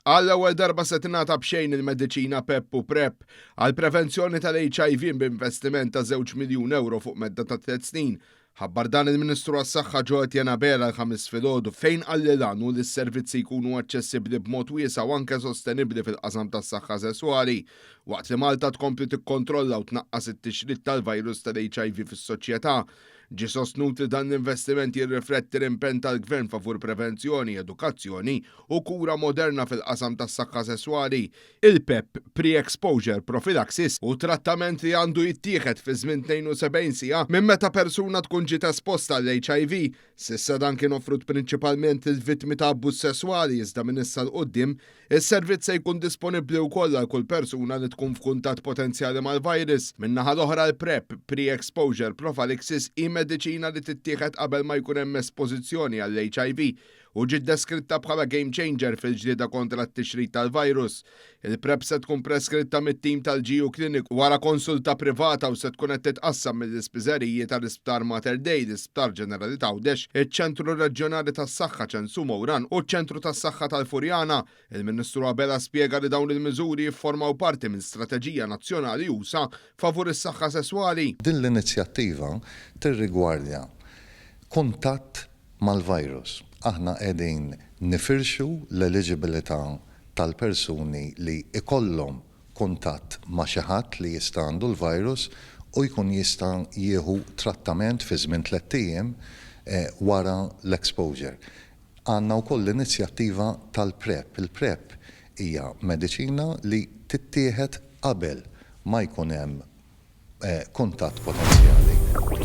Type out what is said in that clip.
Għall-ewwel darba se tingħata b'xejn il-mediċina PEP u PrEP għall-prevenzjoni tal-HIV b'investiment ta' żewġ miljun ewro fuq medda ta' tliet snin. Ħabbar dan il-Ministru għas-Saħħa Jo Etienne Abela l-Ħamis filgħodu fejn qal li l-għan hu li s-servizzi jkunu aċċessibbli b'mod wiesa' u anke sostenibbli fil-qasam tas-saħħa sesswali waqt li Malta tkompli tikkontrolla u tnaqqas it-tixrid tal-virus tal-HIV fis-soċjetà. Ġie sostnut li dan l-investiment jirrifletti l-impenn tal-Gvern favur prevenzjoni, edukazzjoni u kura moderna fil-qasam tas-saħħa sesswali. Il-PEP, Pre-Exposure Prophylaxis, hu trattament li għandu jittieħed fi żmien 72 siegħa minn meta persuna tkun ġiet esposta għall-HIV. S'issa dan kien offrut prinċipalment lill-vittmi ta' abbuż sesswali iżda minn issa 'l quddiem Is-servizz se jkun disponibbli wkoll għal kull persuna li tkun f'kuntatt potenzjali mal-virus. Min-naħa l-oħra l-PrEP, Pre-Exposure Prophylaxis, hi mediċina li tittieħed qabel ma jkun hemm espożizzjoni għall-HIV u ġiet deskritta bħala game changer fil-ġlieda kontra t-tixrid tal-virus. Il-PrEP se tkun preskritta mit-tim tal-GU Clinic wara konsulta privata u se tkun qed titqassam mill-ispiżeriji tal-Isptar Mater Dei, l-Isptar Ġenerali t'Għawdex, iċ-Ċentru Reġjonali tas-Saħħa Ċensu Mouran u ċ-Ċentru tas-Saħħa tal-Furjana. Il-Ministru Abela spjega li dawn il-miżuri jifformaw parti minn strateġija nazzjonali usa' favur is-saħħa sesswali. Din l-inizjattiva tirrigwardja kuntatt mal-virus. Aħna qegħdin nifirxu l-eliġibilità tal-persuni li jkollhom kuntatt ma' xi ħadd li jista' għandu l-virus u jkun jista' jieħu trattament fi żmien tlett ijiem wara l-exposure. Għandna wkoll l-inizjattiva tal-PrEP. Il-PrEP hija mediċina li tittieħed qabel ma jkun hemm kuntatt potenzjali.